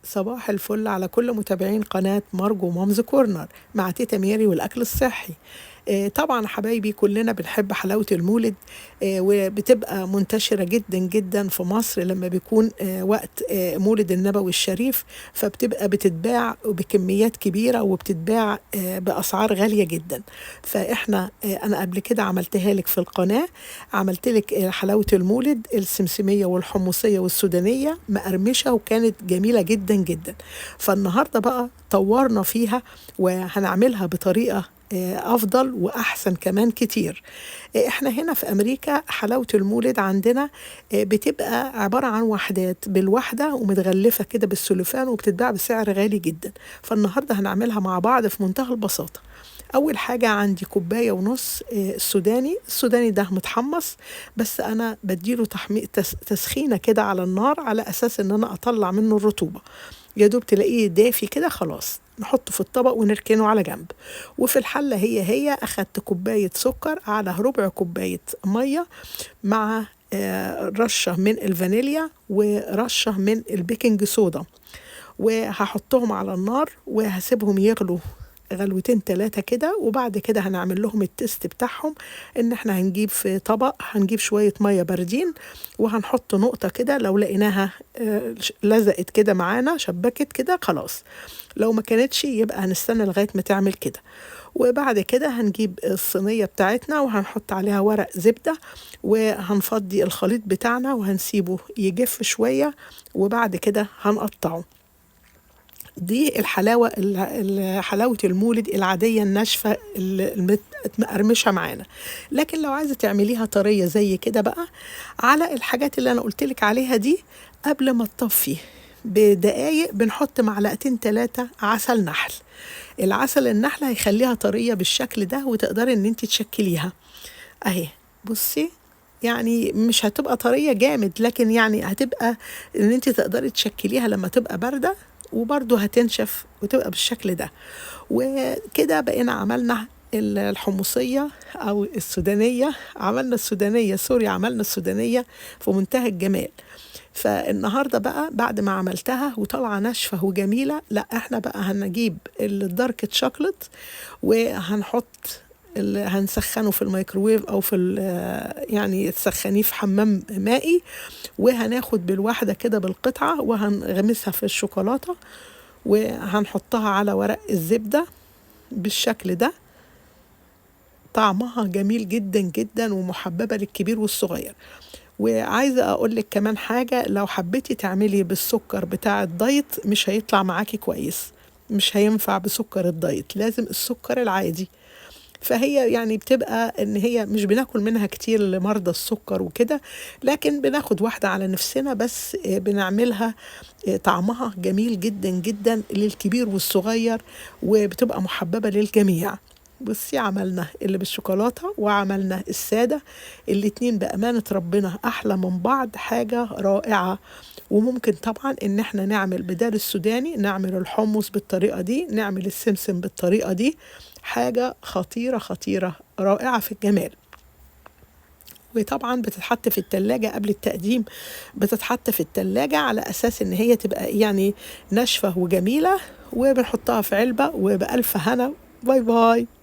صباح الفل على كل متابعين قناة مارجو Mom's Corner مع تيتا ميري والأكل الصحي. طبعا حبايبي كلنا بنحب حلاوة المولد، وبتبقى منتشرة جدا جدا في مصر لما بيكون وقت مولد النبوي الشريف، فبتبقى بتتباع بكميات كبيرة وبتتباع بأسعار غالية جدا. فإحنا أنا قبل كده عملتها لك في القناة، عملت لك حلاوة المولد السمسمية والحمصية والسودانية مقرمشة وكانت جميلة جدا جدا. فالنهاردة بقى طورنا فيها وهنعملها بطريقة أفضل وأحسن كمان كتير. إحنا هنا في أمريكا حلاوة المولد عندنا بتبقى عبارة عن وحدات بالوحدة ومتغلفة كده بالسلوفان وبتتباع بسعر غالي جدا. فالنهاردة هنعملها مع بعض في منتهى البساطة. أول حاجة عندي كوباية ونص السوداني. السوداني ده متحمص، بس أنا بديله تسخينة كده على النار على أساس إن أنا أطلع منه الرطوبة. يا دوب تلاقيه دافي كده خلاص نحطه في الطبق ونركنه على جنب. وفي الحلة هي أخدت كوباية سكر على ربع كوباية مية مع رشة من الفانيليا ورشة من ال baking soda، وهحطهم على النار وهسيبهم يغلوا غلوتين تلاتة كده. وبعد كده هنعمل لهم ال test بتاعهم، ان احنا هنجيب في طبق، هنجيب شوية مية باردين وهنحط نقطة كده، لو لقيناها لزقت كده معانا شبكت كده خلاص، لو ما كانتش يبقى هنستنى لغاية ما تعمل كده. وبعد كده هنجيب الصينية بتاعتنا وهنحط عليها ورق زبدة وهنفضي الخليط بتاعنا وهنسيبه يجف شوية، وبعد كده هنقطعه. دي الحلاوة، حلاوة المولد العادية الناشفة المقرمشة معانا. لكن لو عايزة تعمليها طرية زي كده بقى على الحاجات اللي أنا قلتلك عليها دي، قبل ما تطفي بدقايق بنحط معلقتين تلاتة عسل نحل. العسل النحل هيخليها طرية بالشكل ده وتقدري ان انت تشكليها اهي. بصي يعني مش هتبقى طرية جامد، لكن يعني هتبقى ان انت تقدري تشكليها لما تبقى باردة، وبرضو هتنشف وتبقى بالشكل ده. وكده بقينا عملنا الحمصية أو السودانية، عملنا السودانية سوري، عملنا السودانية في منتهى الجمال. فالنهاردة بقى بعد ما عملتها وطالعة ناشفة وجميلة، لا احنا بقى هنجيب ال dark chocolate وهنحط هنسخنه في الميكروويف او في يعني تسخنيه في حمام مائي، وهناخد بالواحدة كده بالقطعة وهنغمسها في الشوكولاتة وهنحطها على ورق الزبدة بالشكل ده. طعمها جميل جدا جدا ومحببة للكبير والصغير. وعايزة أقولك كمان حاجة، لو حبيتي تعملي بالسكر بتاع ال diet مش هيطلع معاكي كويس، مش هينفع بسكر ال diet، لازم السكر العادي. فهي يعني بتبقى ان هي مش بناكل منها كتير لمرضى السكر وكده، لكن بناخد واحدة على نفسنا بس، بنعملها طعمها جميل جدا جدا للكبير والصغير وبتبقى محببة للجميع. بصي عملنا اللي بالشوكولاتة وعملنا السادة، الاتنين بأمانة ربنا أحلى من بعض، حاجة رائعة. وممكن طبعا ان احنا نعمل بدال السوداني نعمل الحمص بالطريقة دي، نعمل السمسم بالطريقة دي، حاجة خطيرة خطيرة رائعة في الجمال. وطبعا بتتحط في التلاجة قبل التقديم، بتتحط في التلاجة على أساس إن هي تبقى يعني ناشفة وجميلة، وبنحطها في علبة. وبألف هنا، bye bye.